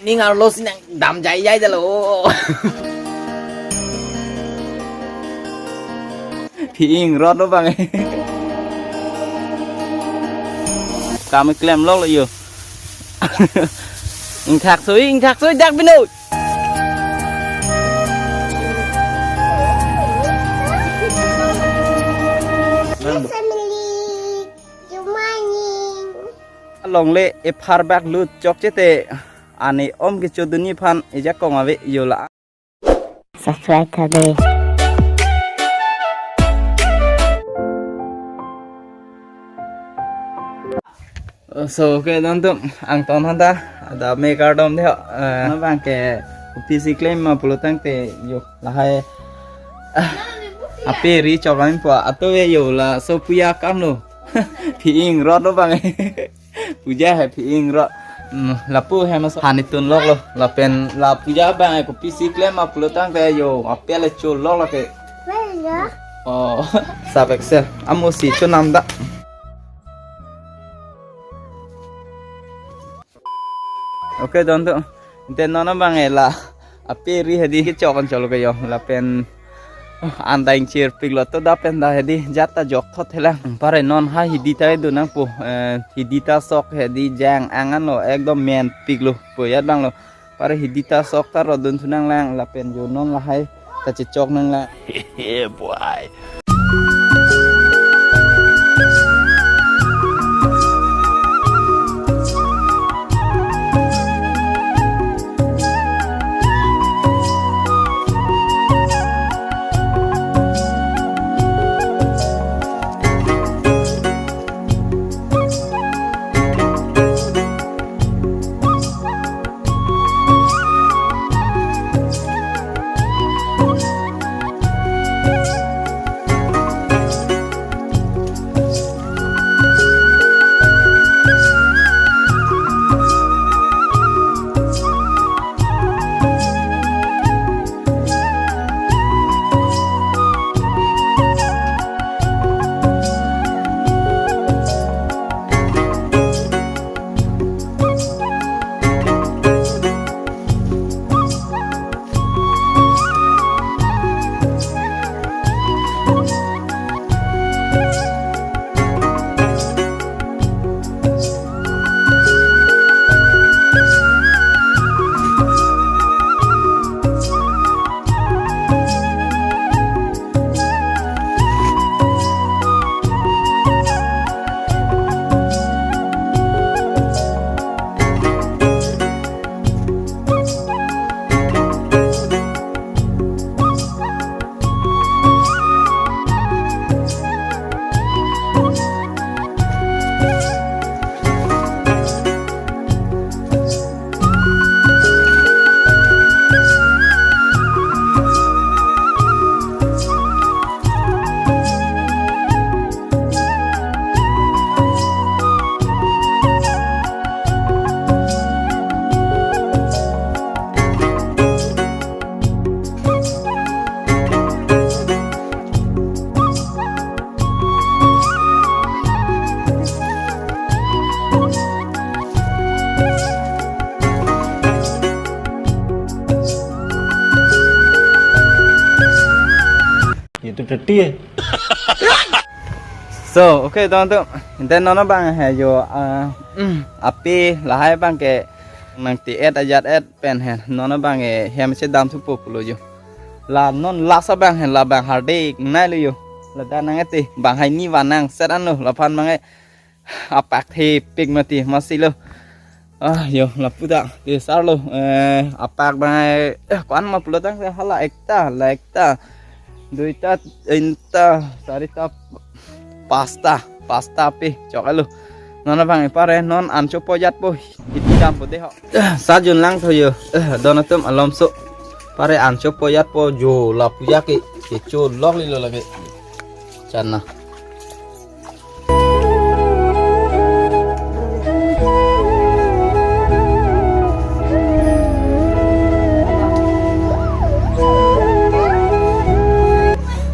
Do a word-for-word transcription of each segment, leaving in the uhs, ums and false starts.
Ning arlo si nangdam jaijai dalo. Phi ingrot lo bang. Kam klem lo lo yo. Ingthak soi, ingthak soi dak binoi. Family, good morning. Along le ephar bak lut chok chete. Ani om kecho dunji aphan ejakong ave yo la. Subscribe tha de. So, okay, don atum, angton hanta, ada me kardom de ho, eh, na bang ke, kopisi klem ma pulo tangte, yo, lahai, ah, ape ri chok kami po, ato ve yo la, so puja akam lo, phi ingrot lo bang. Puja he phi ingrot. Hmm, lapu he mas hani tun lok lo. Lapen la puja bang ko pisi klem ma pulo tangte yo. Ape le chul lok lake. Oh, sap excel. Amo si chonam da. Okay, don atum. Ante non abang e la ape ri hedi kechok an cholo ke yo. Lapen an dang chirpik lo to da pen da hedi jat ta jok thot hela. Pare non ha hidi ta do nangpo, eh, hidi ta sok hedi jang angan lo ekdom menpik lo poyat bang lo. Pare hidi ta sok ta rodun thu nanglang lapen jo non lahai ta chechok nanglang. Yeah, boy. Itu teti ya. So, okay, don atum. Ante non abang he jo, ah, ape lahai bang ke nang ti et ajat et pen he non abang e hem si dam thupo pulo jo. La non lasa bang he la bang hardik nai lo jo. La dan nang ete bang hai ni vanang set an lo laphan bang e apak thepik mati masi lo. Ah, yo, lapu ta, ti sar lo, eh, apak bang, eh, kuan ma pulo tangte hala ekta, la ekta, duita, tinta, charita, pasta, pasta pe, chok lo. Non abang ipare, non an chopo jat po, iti dam po de ho. Sa jun lang tho yo, eh, don atum alom so, pare an chopo jat po jo lapu ya ke, kecho lok lilo lake. Chana.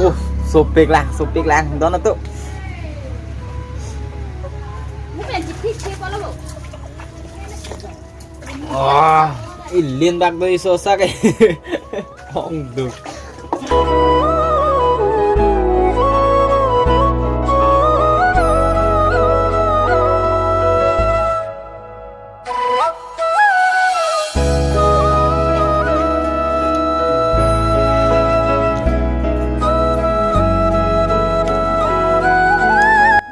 Uh, sopik lang, sopik lang. Don atum. Mo pen chipit che palo. Ah. Ilin bak do iso sak e. Ong do.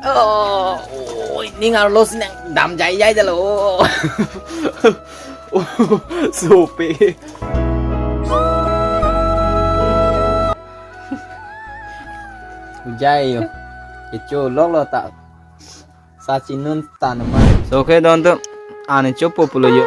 Oh, oi, ning arlo si nangdam jaijai dalo. Oh, sopi. Jai yo. Kecho lok lo ta. Sa chinun tan ma. So, okay, don to. Ani chopo pulo yo.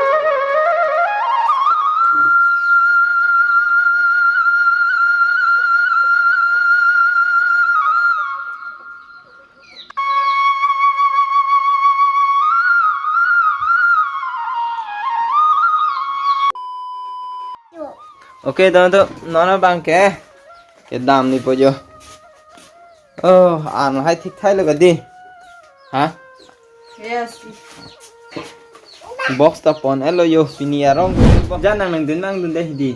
Okay, don to, non abang ke. Kedam ni po jo. Oh, an hai thik thai lo ka di. Ha? Yes. Box ta pon-et lo yo, pini arong. Jan nang nangdun nangdun dei di.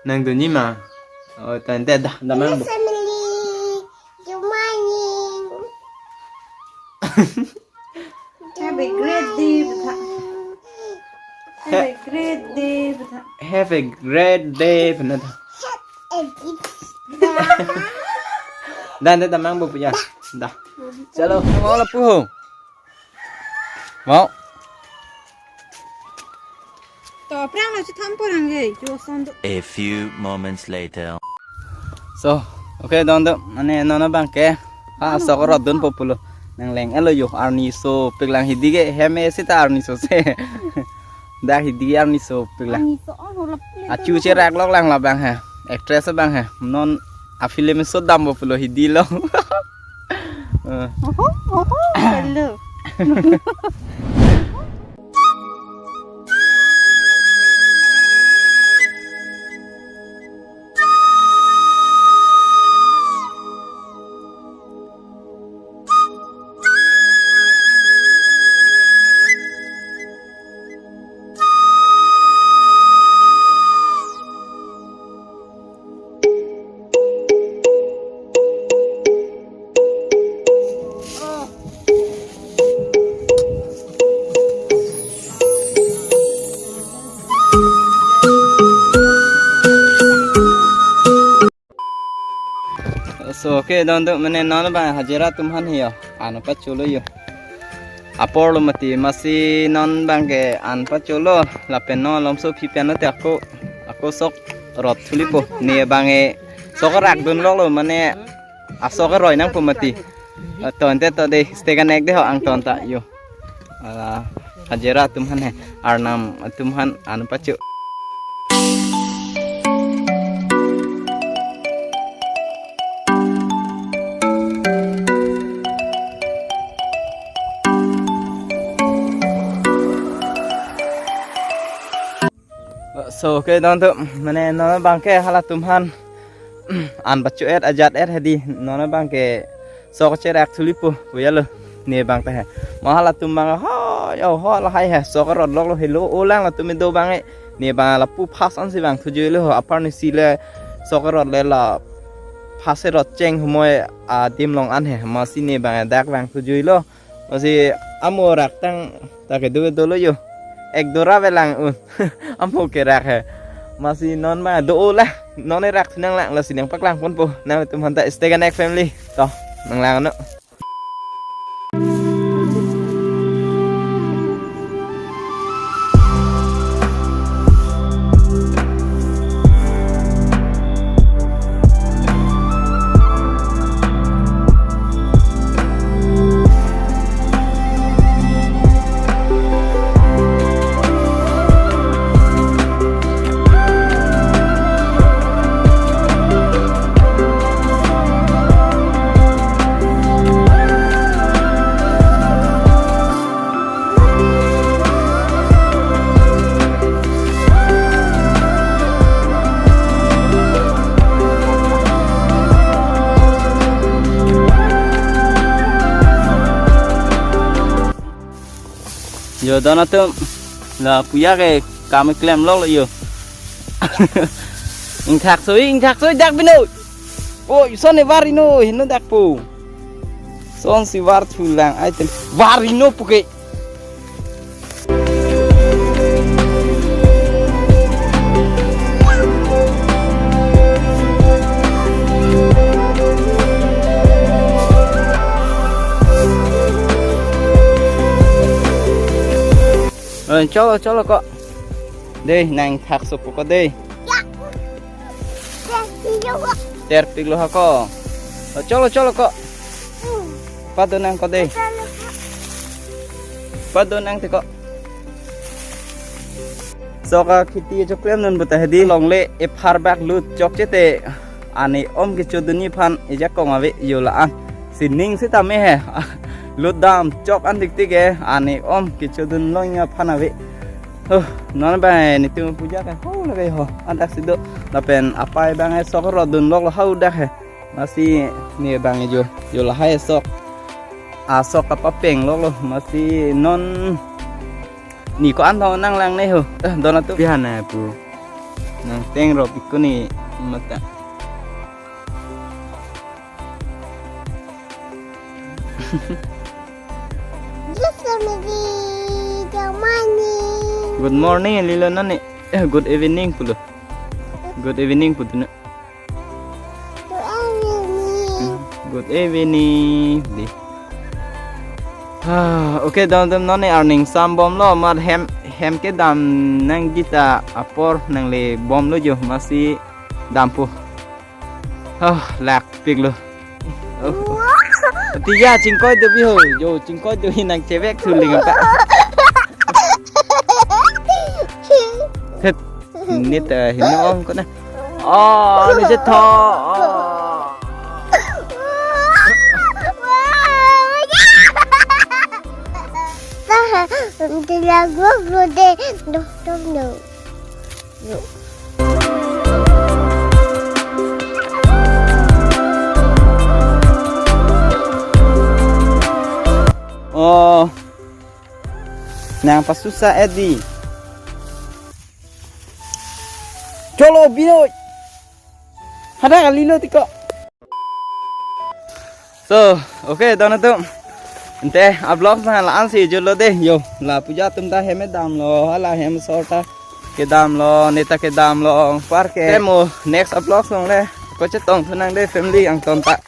Nangdun ni ma. Oh, tante dah, dah mang. Hello, family. Good morning. Have a great day, Butha. Have a great day, Butha. Have a great day, Butha. Have a great day. Dah, dah, dah, mang bu punya. Dah. Chalo, mau lapu ho. Mau. To, prang lo si thampo rang ge, jo son do. A few moments later. So, okay, don do, mane non abang ke. Ha, sok rot dunpo pulo. Nangleng-et lo yo, arni sopik lang hidi ke, hem e sita arni so se. Dak hidi arni sopik lang. Arni so, oh, lap le. Achu cherak lok lang labang he. Actress abang he. Non a film so dampo pulo hidi lo. Eh. Oho, oho, hello. So, okay, don do, mane non abang hajira atum aphan he yo, an pacholo yo. Apor lo mati, masi non abang ke an pacholo, lapen non malomso aphi pen lo te ako, ako sok rot thulipo, ne abang e sok rak dun lok lo, mane asok roi nangpo mati. To ante to dei, stay connect dei ho, angton ta yo. Ah, hajira atum aphan he, arnam atum aphan an pacho. So, okay, don to, mane non abang ke halatum aphan an pacho-et ajat-et hedi, non abang ke sok cherak thulipo, puya lo, ne abang ta he. Ma halatum abang ho, yo ho lahai he, sok rot lok lo helo, olang latum do abang e, ne abang lapu phas an si vang thujui lo, apar ni si le sok rot le la phas rot cheng humoi adim long an he, masi ne abang dak vang thujui lo. Masi amo rak tang ta kedo dolo yo. Ek dora velang un. Amo kerak he. Masi non ma do-o lah. Non erak thu nanglang, lasi nangpaklang ponpo. Nangtum aphan ta stay connect family. To, nanglang no. Yo, don atum, la puya ke Kam klemlok lo yo. Ingthak soi, ingthak soi dak Binoi. Oi, son e var ino, heno dak po. Son si var thulang ai tel. Var ino puke. Eh, cholo, cholo ko. Dei, nang thak supu ko dei. Ya. Terpik lo ha ko. Oh, cholo, cholo ko. Hmm. Pado nang ko dei. Cholo ko. Pado nang te ko. Sok akheti choklem non puta hedi longle ephar bak lut chokche te ani om kechodunji aphan ejakong ave yo la-an. Sining sitame he. Lut dam chok an diktik ke ani om kechodun longji aphan ave. Huh, non bang netum puja ke ho lake ho. Andak si do. Lapen apai bang e sok rodunlok lo hau dak he. Masi ne bang e jo. Yo lahai sok. Asok kapapenglok lo. Masi non ne ko-an thong nanglang ne ho. Eh, dona tu pihan na pu. Nang teng rop ikuni mata. Yes, family. Good morning. Good morning, lilo nani. Eh, good evening pulo. Good evening pulo. Good evening. Good evening. Di. Ah, okay, dam dam nani arning sam bom lo, mat hem, hem kedam nangji ta apor nangle bom lo jo, masi dampo. Oh, lak pik lo. Oh. Wow. Tiya chingkoi do bi ho, jo chingkoi do hi nang chevek thuling apa. Thet. Nit, eh, hino om ko na. Oh, ni je tho. Oh. Tidak gua gede. Dok, dok, dok. Oh. Nang pasusah edi. Cholo Binoi. Hadak kalilo tiko. So, okay, dona tu. Ante, a vlog na la-an si jolo de, yo, la puja atum ta hem damlo, hala hem sor ta kedamlo, ne ta kedamlo, parke. Temo, next a vlog along le, ko chetong thu nang de family angton ta.